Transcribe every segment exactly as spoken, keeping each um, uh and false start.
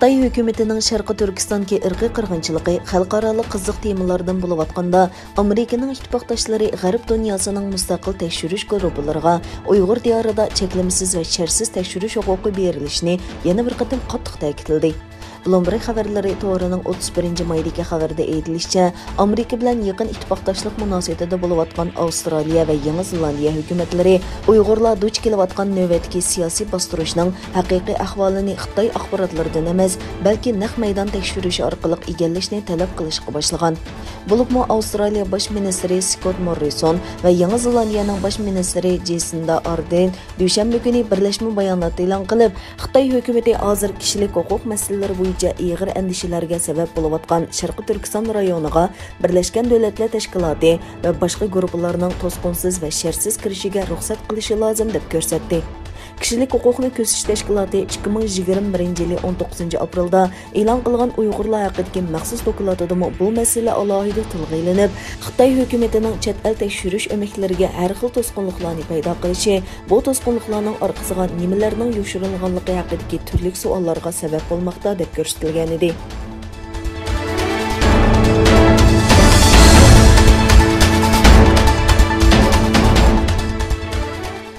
خىتاي ھۆكۈمىتىنىڭ شەرقىي تۈركىستاندىكى ئىرقىي قىرغىنچىلىقى خەلقئارالىق قىزىق تېمىلاردىن بولۇۋاتقاندا، ئامېرىكىنىڭ ئىتتىپاقداشلىرى غەرب دۇنياسىنىڭ مۇستەقىل تەكشۈرۈش گۇرۇپپىلىرىغا ئۇيغۇر دىيارىدا چەكلىمىسىز ۋە شەرتسىز تەكشۈرۈش ھوقۇقى بېرىلىشىنى يەنە بىر قېتىم قاتتىق تەكىتلىدى. بلومبېرگ خەۋەرلىرى تورىنىڭ ئوتتۇز بىرىنچى مايدىكى خەۋىرىدە ئېيتىلىشىچە، ئامېرىكا بىلەن يېقىن ئىتتىپاقداشلىق مۇناسىۋىتىدە بولۇۋاتقان ئاۋسترالىيە ۋە يېڭى زېلاندىيە ھۆكۈمەتلىرى ئۇيغۇرلار دۇچ كېلىۋاتقان نۆۋەتتىكى سىياسىي باستۇرۇشنىڭ ھەقىقىي ئەھۋالىنى خىتاي ئاخباراتلىرىدىن ئەمەس، بەلكى نەق مەيدان تەكشۈرۈشى ئارقىلىق ئىگىلەشنى تەلەپ قىلىشقا باشلىغان. بولۇپمۇ ئاۋسترالىيە باش مىنىستىرى سكوت موررىسون ۋە يېڭى زېلاندىيەنىڭ باش مىنىستىرى جېسىندا ئاردېرن دۈشەنبە كۈنى بىرلەشمە بايانات ئېلان قىلىپ، خىتاي ھۆكۈمىتى ھازىر كىشىلىك ھوقۇق مەسىلىلىرى بويىچە ئېغىر ئەندىشىلەرگە سەۋەب بولۇۋاتقان شەرقىي تۈركىستان رايونىغا بىرلەشكەن دۆلەتلەر تەشكىلاتى ۋە باشقا گۇرۇپپىلارنىڭ توسقۇنسىز ۋە شەرتسىز كىرىشىگە رۇخسەت قىلىشى لازىم، دەپ كۆرسەتتى. كىشىلىك ھوقۇقنى كۆزىتىش تەشكىلاتى ئىككى مىڭ يىگىرمە بىرىنچى يىلى ئون توققۇزىنچى ئاپرېلدا ئېلان قىلغان ئۇيغۇرلار ھەققىدىكى مەخسۇس دوكلاتىدىمۇ بۇ مەسىلە ئالاھىدە تىلغا ئېلىنىپ، خىتاي ھۆكۈمىتىنىڭ چەت ئەل تەكشۈرۈش ئۆمەكلىرىگە ھەر خىل توسقۇنلۇقلارنى پەيدا قىلىشى، بۇ توسقۇنلۇقلارنىڭ ئارقىسىغا نېمىلەرنىڭ يوشۇرۇنغانلىقى ھەققىدىكى تۈرلۈك سوئاللارغا سەۋەب بولماقتا، دەپ كۆرسىتىلگەنىدى.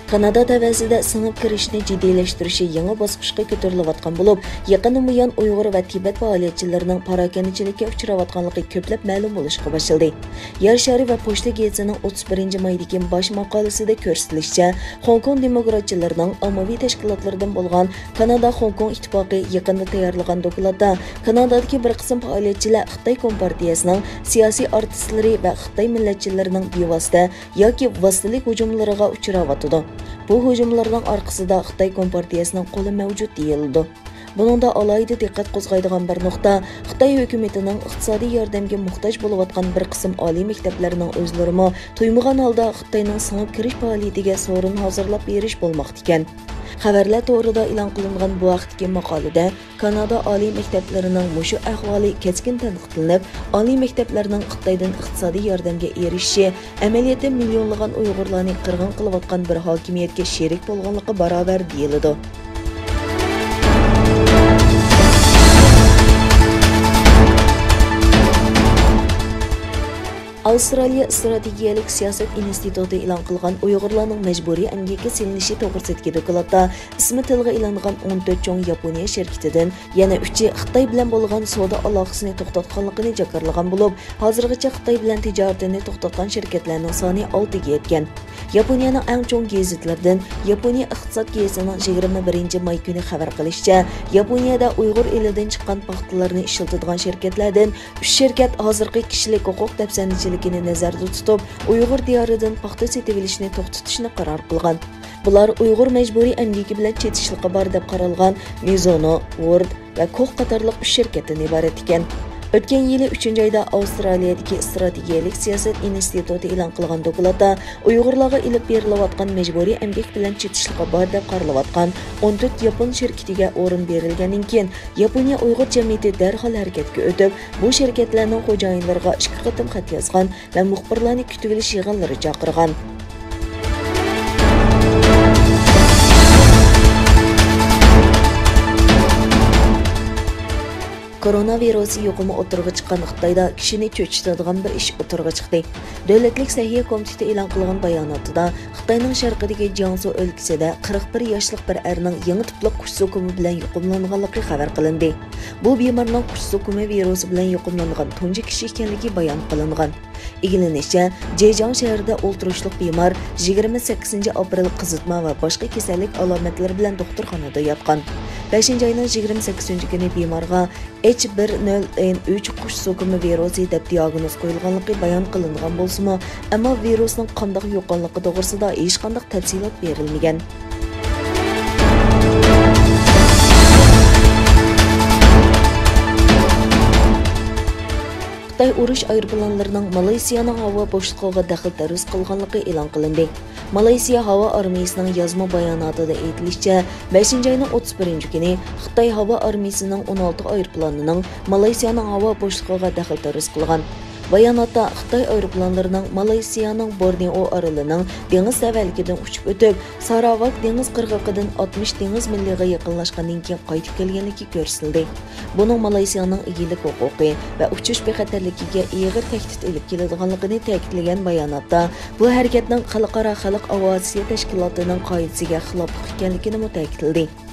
كانادا تەۋەسىدە سىڭىپ كىرىشنى جىددىيلەشتۈرۈشى يېڭى باسقۇچقا كۆتۈرۈلۈۋاتقان بولۇپ، يېقىندىن بۇيان ئۇيغۇر ۋە تىبەت پائالىيەتچىلىرىنىڭ پاراكەندىچىلىككە ئۇچراۋاتقانلىقى كۆپلەپ مەلۇم بولۇشقا باشلىدى. يەر شارى ۋە پوچتا گېزىتىنىڭ ئوتتۇز بىرىنچى مايدىكى باش ماقالىسىدە كۆرسىتىلىشىچە، خوڭكوڭ دېموكراتچىلىرىنىڭ ئاممىۋى تەشكىلاتلىرىدىن بولغان كانادا خوڭكوڭ ئىتتىپاقى يېقىندا تەييارلىغان دوكلاتتا، كانادادىكى بىر قىسىم پائالىيەتچىلەر خىتاي كومپارتىيەسىنىڭ سىياسىي ئارتىسلىرى ۋە خىتاي مىللەتچىلىرىنىڭ بىۋاسىتە ياكى ۋاسىتىلىك ھۇجۇملىرىغا ئۇچراۋاتىدۇ. بۇ ھۇجۇملارنىڭ ئارقىسىدا خىتاي كومپارتىيەسىنىڭ قولى مەۋجۇت، دېيىلىدۇ. بۇنىڭدا ئالاھىدە دىققەت قوزغايدىغان بىر نۇقتا، خىتاي ھۆكۈمىتىنىڭ ئىقتىسادىي ياردەمگە موھتاج بولۇۋاتقان بىر قىسىم ئالىي مەكتەپلەرنىڭ ئۆزلىرىمۇ تۇيمىغان ھالدا خىتاينىڭ سىڭىپ كىرىش پائالىيىتىگە سورۇن ھازىرلاپ بېرىش بولماقتا ئىكەن. خەۋەرلەر تورىدا ئېلان قىلىنغان بۇ ھەقتىكى ماقالىدە، كانادا ئالىي مەكتەپلىرىنىڭ مۇشۇ ئەھۋالى كەسكىن تەنقىدلىنىپ، ئالىي مەكتەپلەرنىڭ خىتايدىن ئىقتىسادىي ياردەمگە ئېرىشىشى ئەمەلىيەتتە مىليونلىغان ئۇيغۇرلارنى قىرغىن قىلىۋاتقان بىر ھاكىمىيەتكە شېرىك بولغانلىقى باراۋەر، دېيىلىدۇ. ئاۋسترالىيە ئىستراتېگىيەلىك سىياسەت ئىنستىتۇتى ئېلان قىلغان ئۇيغۇرلارنىڭ مەجبۇرىي ئەمگەككە سېلىنىشى توغرىسىدىكى دوكلاتتا ئىسمى تىلغا ئېلىنغان ئون تۆت چوڭ ياپونىيە شىركىتىدىن يەنە ئۈچى خىتاي بىلەن بولغان سودا ئالاقىسىنى توختاتقانلىقىنى جاكارلىغان بولۇپ، ھازىرغىچە خىتاي بىلەن تىجارىتىنى توختاتقان شىركەتلەرنىڭ سانى ئالتىگە يەتكەن. ياپونىيەنىڭ ئەڭ چوڭ گېزىتلىرىدىن ياپونىيە ئىقتىساد گېزىتىنىڭ يىگىرمە بىرىنچى ماي كۈنى خەۋەر قىلىشىچە، ياپونىيەدە ئۇيغۇر ئېلىدىن چىققان پاختىلارنى ئىشلىتىدىغان شىركەتلەردىن ئۈچ شىركەت ھازىرقى كىشىلىك ھوقۇق دەپسەندىچىلىكىنى نەزەردە تۇتۇپ، ئۇيغۇر دىيارىدىن پاختا سېتىۋېلىشنى توختىتىشنى قارار قىلغان. بۇلار ئۇيغۇر مەجبۇرىي ئەمگىكى بىلەن چېتىشلىقى بار دەپ قارالغان مىزونو، ۋورد ۋە كوخ قاتارلىق ئۈچ شىركەتتىن ئىبارەت ئىكەن. ئۆتكەن يىلى ئۈچىنچى ئايدا ئاۋسترالىيەدىكى ئىستراتېگىيەلىك سىياسەت ئىنستىتۇتى ئېلان قىلغان دوكلاتتا، ئۇيغۇرلارغا ئېلىپ بېرىلىۋاتقان مەجبۇرىي ئەمگەك بىلەن چېتىشلىقى بار دەپ قارىلىۋاتقان ئون تۆت ياپون شىركىتىگە ئورۇن بېرىلگەندىن كېيىن، ياپونىيە ئۇيغۇر جەمئىيىتى دەرھال ھەرىكەتكە ئۆتۈپ، بۇ شىركەتلەرنىڭ خوجايىنلىرىغا ئىككى قېتىم خەت يازغان ۋە مۇخبىرلارنى كۈتۈۋېلىش يىغىنلىرى چاقىرغان. كورونا ۋىرۇسى يۇقۇمى ئوتتۇرىغا چىققان خىتايدا كىشىنى چۆچۈتىدىغان بىر ئىش ئوتتۇرىغا چىقتى. دۆلەتلىك سەھىيە كومىتېتى ئېلان قىلغان باياناتىدا، خىتاينىڭ شەرقىدىكى جياڭسۇ ئۆلكىسىدە قىرىق بىر ياشلىق بىر ئەرنىڭ يېڭى تىپلىق قۇش زوكۇمى بىلەن يۇقۇملانغانلىقى خەۋەر قىلىندى. بۇ بىمارنىڭ قۇش زوكۇمى ۋىرۇسى بىلەن يۇقۇملانغان تۇنجى كىشى ئىكەنلىكى بايان قىلىنغان. ئىگىلىنىشىچە، جېجياڭ شەھىرىدە ئولتۇرۇشلۇق بىمار يىگىرمە سەككىزىنچى ئاپرېل قىزىتما ۋە باشقا كېسەللىك ئالامەتلىرى بىلەن دوختۇرخانىدا ياتقان. بەشىنچى ئاينىڭ يىگىرمە سەككىزىنچى كۈنى بىمارغا ئېچ بىر نۆل ئېن ئۈچ قۇش زوكۇمى ۋىرۇسى دەپ دىئاگنوز قويۇلغانلىقى بايان قىلىنغان بولسىمۇ، ئەمما ۋىرۇسنىڭ قانداق يۇققانلىقى توغرىسىدا ھېچقانداق تەپسىلات بېرىلمىگەن. خىتاي ئۇرۇش ئايروپىلانلىرىنىڭ مالايسىيانىڭ ھاۋا بوشلۇقىغا دەخلى تەرۇز قىلغانلىقى ئېلان قىلىندى. مالايسىيا ھاۋا ئارمىيىسىنىڭ يازما باياناتىدا ئېيتىلىشىچە، بەشىنچى ئاينىڭ ئوتتۇز بىرىنچى كۈنى خىتاي ھاۋا ئارمىيىسىنىڭ ئون ئالتە ئايروپىلانىنىڭ مالايسىيانىڭ ھاۋا بوشلۇقىغا دەخلى تەرۇز قىلغان. باياناتتا خىتاي ئايروپىلانلىرىنىڭ مالايسىيانىڭ بورنېئو ئارىلىنىڭ دېڭىز سەۋەنلىكىدىن ئۇچۇپ ئۆتۈپ، ساراۋاك دېڭىز قىرغىقىدىن ئاتمىش دېڭىز مىللىغا يېقىنلاشقاندىن كېيىن قايتىپ كەلگەنلىكى كۆرسىتىلدى. بۇنىڭ مالايسىيانىڭ ئىگىلىك ھوقۇقى ۋە ئۇچۇش بىخەتەرلىكىگە ئېغىر تەھدىت ئېلىپ كېلىدىغانلىقىنى تەكىتلىگەن باياناتتا، بۇ ھەرىكەتنىڭ خەلقئارا خەلق ئاۋىئاتسىيە تەشكىلاتىنىڭ قائىدىسىگە خىلاپلىق ئىكەنلىكىنىمۇ تەكىتلىدى.